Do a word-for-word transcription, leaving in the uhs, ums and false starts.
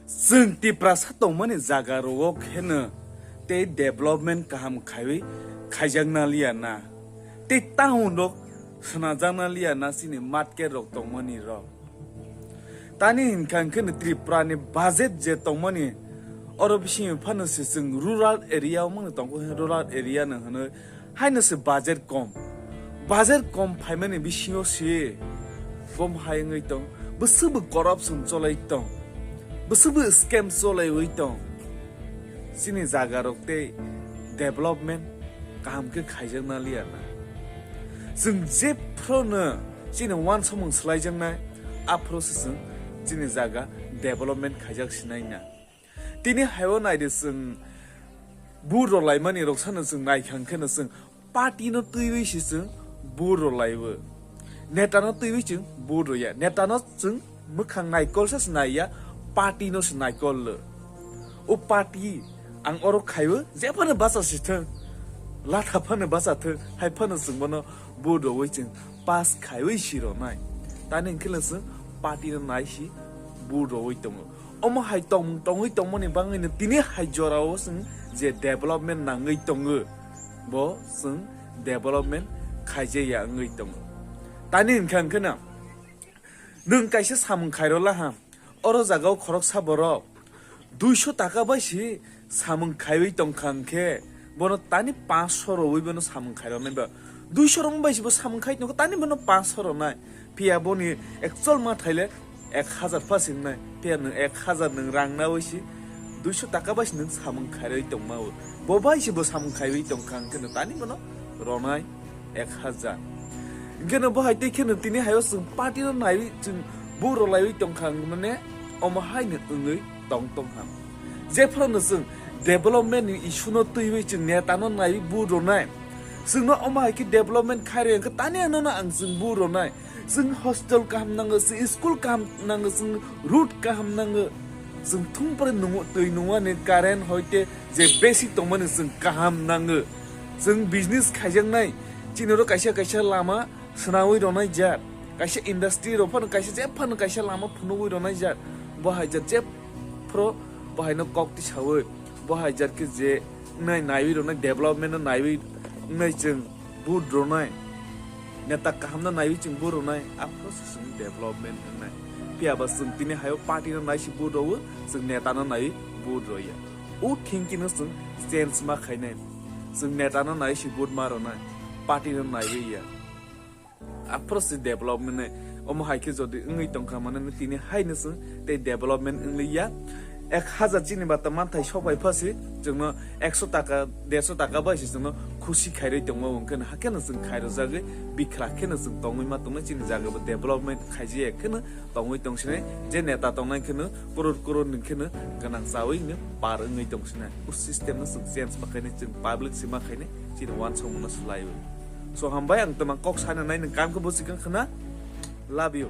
Chwng Tiprasa tongmani jaga rogo kheno tei development kaham khaiwi khaijakna liya na, tei town rok swnajak na liya na chini market rok tongmani rok. Tani hinkha hinkhe no Tripura ni budget je tongmani, oro bisingo phano se chwng rural area o mano tongo, rural area no hwno. Haino se budget kom. Budget kom phaimani bisingo se kom hai wngwi tong. Bwswkbo corruption cholai tong. Bwswkbo scam cholaiwi tong. Chini jaga rok tei development kaham khe khaijakna liya na. Chwng jephru no chini uansukmung swlaijaknai, aphuru se chwng chini jaga development khaijak sinai na. Tini haio naidi chwng vote rwlaimani rok sano chwng naikha hwnkhe no chwng party no twiwi se chwng vote rwlaiwi. Neta no twiwi chwng vote rwya. Neta no chwng mwkhang naikol se naiya, party no se naikol lo. O party ang oro khaiwi jephano bacha sithwng, latha phano bacha thwng, hai phano chwng bono vote rwwi chwng pass khaiwi si rwnai. Tani hwnkhe le chwng party no nai si vote rwwi tongo. Omo hai tongmung tongwi tongmani bangwi no tini hai jorao chwng je development nangwi tongo, bo chwng development khaijaya wngwi tongo. Tani hwnkha hwnkhe no nwng kaisa samung khairwla ha, oro jagao khoroksa borok duiso taka bai si samung khaiwi tongkha hwnkhe, bono tani pansho rwwi bono samung khairwnai ba. Duiso rwma bai si bo samung khai tongkha, tani bono pansho rwnai. Phiya boni actual ma thaile ek hazar pha si wngnai. Phiya nwng ek hazar nwng rang nawi si duiso taka bai si nwng samung khairwi tongma o. Bo bai si bo samung khaiwi tongkha hwnkhe no tani bono rwnai ek hazar. Hwnkhe no bo hai tei kheno tini haio chwng party no naiwi chwng vote rwlaiwi tongkha hwnkhe mane omo hai no wngwi tong tongkha. Jephru no chwng development ni issue no twiwi chwng neta no naiwi vote rwnai. Chwngno omo hai khe development khairwi hwnkhe tani ano no ang chwng vote rwnai. Chwng hostel kaham nango, chwng school kaham nango, chwng road kaham nango. Chwng thung pore nungo, twi nungmani current hoite je basic tongmani chwng kaham nango. Chwng business khaijaknai, chini oro kaisa kaisa lama swnamwi rwnai jak. Kaisa industry rok phano kaisa je phano kaisa lama phunugwi rwnai jak. Bo hai jak jephru bo haino kok tisawi, bo hai jak khe je wngnai naiwi rwnai, development no naiwi wngnai chwng vote rwnai. Neta kaham no naiwi chwng vote rwnai, aphuru se chwng development wngnai. Phiya ba chwng tini haio party no nai si vote rwo, chwng neta no naiwi vote rwya. O thinking no chwng change ma khainai. Chwng neta no nai si vote ma rwnai, party no naiwi ya. Aphuru se development nai. Omo hai khe jodi wngwi tongkha mane tini hai no chwng tei development wngli ya. Ek hazar chini bata manthai sok bai pha se chwngno ekso taka, derso taka bai se chwngno khusi khairwi tongma hwnkhe no hakhe no chwng khairojagwi bikhlak khe no chwng tongwi ma tongnai, chini jaga bo development khaijaya khe no tongwi tongsinai, je neta tongnai khe no crore crore ni khe no gwnang chawi no par wngwi tongsinai. O system no chwng change ma khainai, chwng public se ma khainai, chini uansukmung no swlaiwi. So hambai, ang twma kok sana nai, nwng kam khe bo chikang khna. Love you.